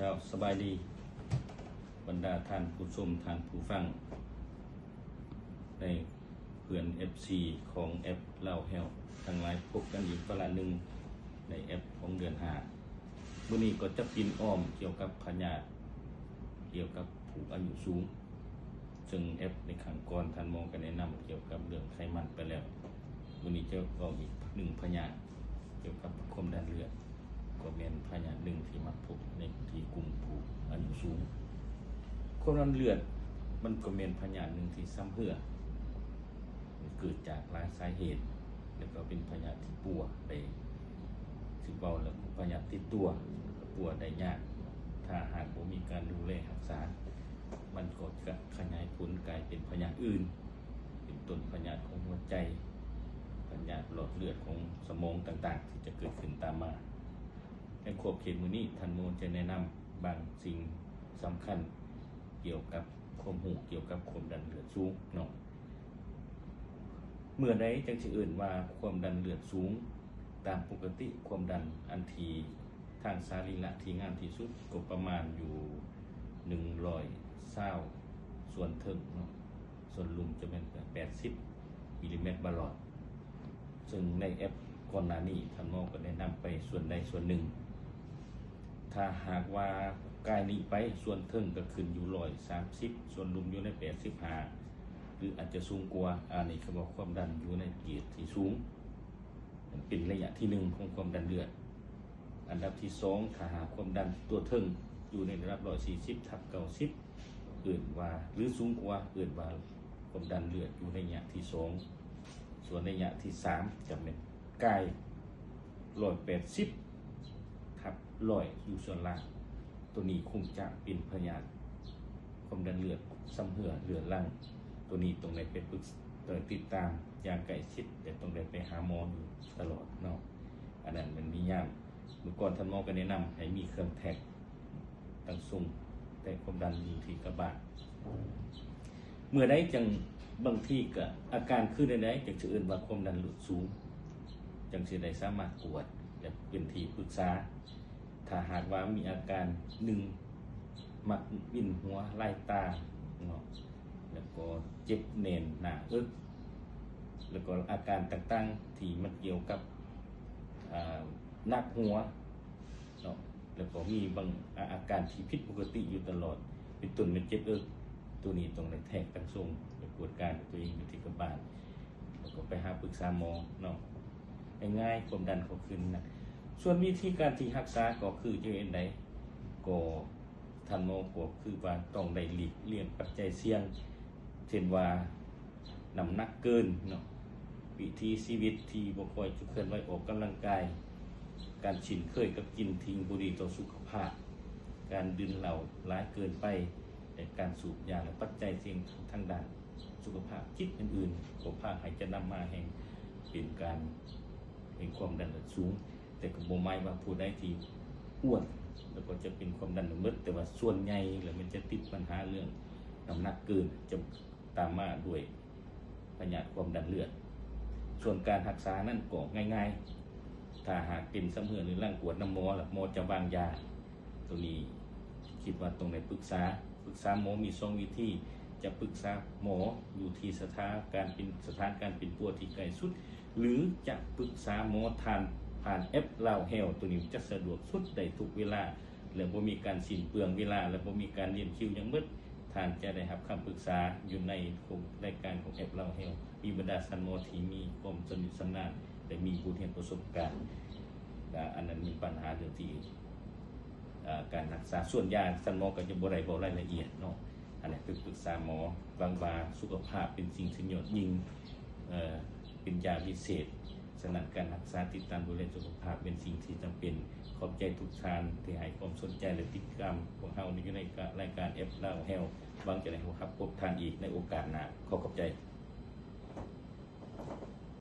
ເຈົ້າ ສະບາຍດີ ບັນດາທ່ານຜູ້ຊົມ ທ່ານຜູ້ຟັງ ໃນເພື່ອນເອັຟຊີຂອງແອັບລາວແຮວທັງຫຼາຍ, ພົບກັນອີກວາລະໜຶ່ງໃນແອັບຂອງເດືອນຫ້າ. ມື້ນີ້ກໍຈະປິ່ນອ້ອມກ່ຽວກັບພະຍາດ ກ່ຽວກັບຜູ້ອາຍຸສູງ. ເຊິ່ງແອັບໃນຄັ້ງກ່ອນທ່ານໝໍກໍແນະນຳກ່ຽວກັບເລື່ອງໄຂມັນໄປແລ້ວ, ມື້ນີ້ຈະເວົ້າອີກໜຶ່ງພະຍາດກ່ຽວກັບຄວາມດັນເລືອດ, ກໍແມ່ນພະຍາດໜຶ່ງທີ່ມັກພົບໃນທີ່ກຸ່ມຜູ້ອາຍຸສູງ. ຄວາມດັນເລືອດມັນກໍແມ່ນພະຍາດໜຶ່ງທີ່ຊຳເຮື້ອ, ເກີດຈາກຫຼາຍສາເຫດ ແລ້ວກໍເປັນພະຍາດທີ່ປົວໄດ້ ຖືເວົ້າແລ້ວພະຍາດຕິດຕົວ ກໍປົວໄດ້ຍາກ. ຖ້າຫາກບໍ່ມີການດູແລຮັກສາ ມັນກໍຈະຂະຫຍາຍຜົນກາຍເປັນພະຍາດອື່ນ ເປັນຕົ້ນພະຍາດຂອງຫົວໃຈ, ພະຍາດຫຼອດເລືອດຂອງສະໝອງຕ່າງໆ ທີ່ຈະເກີດຂຶ້ນຕາມມາ. ໃນຂອບເຂດມື້ນີ້ ທ່ານໝໍຈະແນະນຳບາງສິ່ງສຳຄັນກ່ຽວກັບຄວາມຮູ້ກ່ຽວກັບຄວາມດັນເລືອດສູງເນາະ. ເມື່ອໃດຈັ່ງຊິເອີ້ນວ່າຄວາມດັນເລືອດສູງ? ຕາມປົກກະຕິຄວາມດັນອັນທີ່ທາງສະລີລະທີ່ງາມທີ່ສຸດກໍປະມານຢູ່ໜຶ່ງຮ້ອຍຊາວສ່ວນເທິງເນາະ, ສ່ວນລຸ່ມຈະແມ່ນແປດສິບມິລລີແມັດບາລອດ. ເຊິ່ງໃນແອັບກ່ອນໜ້ານີ້ທ່ານໝໍກໍໄດ້ນຳໄປສ່ວນໃດສ່ວນໜຶ່ງ. ຖ້າຫາກວ່າກາຍນີ້ໄປ ສ່ວນເທິງກໍຂຶ້ນຢູ່ຮ້ອຍສາມສິບ, ສ່ວນລຸ່ມຢູ່ໃນແປດສິບຫ້າ ຫຼືອາດຈະສູງກວ່າ. ອັນນີ້ຄືວ່າຄວາມດັນຢູ່ໃນເກດທີ່ສູງ ເປັນໄລຍະທີໜຶ່ງຂອງຄວາມດັນເລືອດ. ອັນດັບທີສອງ ຖ້າຫາກຄວາມດັນຕົວເທິງຢູ່ໃນລະດັບຮ້ອຍສີ່ສິບທັບເກົ້າສິບ ເອີ້ນວ່າ ຫຼືສູງກວ່າ ເອີ້ນວ່າຄວາມດັນເລືອດຢູ່ໄລຍະທີສອງ. ສ່ວນໄລຍະທີສາມຈະແມ່ນກາຍຮ້ອຍແປດສິບທັບຮ້ອຍຢູ່ສ່ວນລ່າງ, ໂຕນີ້ຄົງຈະເປັນພະຍາດຄວາມດັນເລືອດຊຳເຮື້ອເຫຼືອລັງ. ໂຕນີ້ຕ້ອງໄດ້ໄປປຶກ ຕ້ອງໄດ້ຕິດຕາມຢ່າງໃກ້ຊິດ ແລະ ຕ້ອງໄດ້ໄປຫາໝໍຢູ່ຕະຫຼອດເນາະ. ອັນນັ້ນມັນມີຍາມ ເມື່ອກ່ອນທ່ານໝໍກໍແນະນຳໃຫ້ມີເຄື່ອງແທກ ຕັ້ງຊົງແທກຄວາມດັນຢູ່ທີ່ກະບາດ. ເມື່ອໃດຈັ່ງ ບາງທີກໍອາການຄືແນວໃດ ຈັ່ງຊິເອີ້ນວ່າຄວາມດັນເລືອດສູງ, ຈັ່ງຊິໄດ້ສາມາດກວດ ແລະ ເປັນທີ່ປຶກສາ. ຖ້າຫາກວ່າມີອາການ ໜຶ່ງ ມັກວິນຫົວລາຍຕາເນາະ, ແລ້ວກໍເຈັບແໜ້ນໜ້າເອິກ, ແລ້ວກໍອາການຕ່າງໆທີ່ມັນກ່ຽວກັບ ອາ ໜັກຫົວເນາະ, ແລ້ວກໍມີບາງອາ ອາການທີ່ຜິດປົກກະຕິຢູ່ຕະຫຼອດ ເປັນຕົ້ນແມ່ນເຈັບເອິກ, ໂຕນີ້ຕ້ອງໄດ້ແທກຕັ້ງຊົງ ໄປກວດກາດ້ວຍຕົວເອງຢູ່ທີ່ກະບາດ ແລ້ວກໍໄປຫາປຶກສາໝໍເນາະ. ງ່າຍໆ ຄວາມດັນກໍຂຶ້ນນະ. ສ່ວນວິທີການທີ່ຮັກສາກໍຄືຈະເຮັດໃດ? ກໍທ່ານໝໍກໍຄືວ່າຕ້ອງໄດ້ຫຼີກລ່ຽງປັດໄຈສ່ຽງ ເຊັ່ນວ່າ ນ້ຳໜັກເກີນເນາະ, ວິຖີຊີວິດທີ່ບໍ່ຄ່ອຍຈະເຄື່ອນໄຫວອອກກຳລັງກາຍ, ການຊິນເຄີຍກັບກິນສິ່ງບໍ່ດີຕໍ່ສຸຂະພາບ, ການດື່ມເຫຼົ້າຫຼາຍເກີນໄປ ແລະ ການສູບຢາ ແລະ ປັດໄຈສ່ຽງທາງດ້ານສຸຂະພາບຈິດອື່ນໆ ກໍພາໃຫ້ຈະນຳມາແຫ່ງເປັນການ ເປັນຄວາມດັນເລືອດສູງ. ແຕ່ກໍບໍ່ໝາຍວ່າຜູ້ໃດທີ່ອ້ວນແລ້ວກໍຈະເປັນຄວາມດັນເລືອດ, ແຕ່ວ່າສ່ວນໃຫຍ່ແລ້ວມັນຈະຕິດບັນຫາເລື່ອງນ້ຳໜັກເກີນ ຈະຕາມມາດ້ວຍພະຍາດຄວາມດັນເລືອດ. ສ່ວນການຮັກສານັ້ນກໍງ່າຍໆ, ຖ້າຫາກເປັນຊຳເຮື້ອເຮືອລັງ ກວດນຳໝໍ ແລ້ວໝໍຈະວາງຢາ. ໂຕນີ້ຄິດວ່າຕ້ອງໄດ້ປຶກສາ ປຶກສາໝໍມີສອງວິທີ, ຈະປຶກສາໝໍຢູ່ທີ່ສະຖານການປິ່ນ ສະຖານການປິ່ນປົວທີ່ໃກ້ສຸດ ຫຼື ຈະປຶກສາໝໍທ່ານຜ່ານແອັບລາວແຮວ. ໂຕນີ້ຈະສະດວກສຸດ ໄດ້ທຸກເວລາ ແລະ ບໍ່ມີການສິ້ນເປືອງເວລາ ແລະ ບໍ່ມີການລຽນຄິວຫຍັງໝົດ. ທ່ານຈະໄດ້ຮັບຄຳປຶກສາຢູ່ໃນໂຄງລາຍການຂອງແອັບລາວແຮວ, ມີບັນດາທ່ານໝໍທີ່ມີຄວາມຊຳນິຊຳນານ ແລະ ມີບົດຮຽນປະສົບການ. ແລະ ອັນນັ້ນມີບັນຫາເລື່ອງທີ່ ເອີ ການຮັກສາ. ສ່ວນຢາທ່ານໝໍກໍຈະບໍ່ໄດ້ເວົ້າລາຍລະອຽດເນາະ, ອັນນັ້ນໄປປຶກສາໝໍ. ຫວັງວ່າສຸຂະພາບເປັນສິ່ງທີ່ຍອດຍິ່ງ ເອີ ເປັນຢາວິເສດ, ສະນັ້ນການຮັກສາຕິດຕາມດູແລສຸຂະພາບເປັນສິ່ງທີ່ຈຳເປັນ. ຂອບໃຈທຸກທ່ານທີ່ໃຫ້ຄວາມສົນໃຈ ແລະ ຕິດຕາມພວກເຮົາຢູ່ໃນລາຍການແອັບລາວແຮວ. ຫວັງຈະໄດ້ຮັບພົບທ່ານອີກໃນໂອກາດໜ້າ. ຂໍຂອບໃຈ.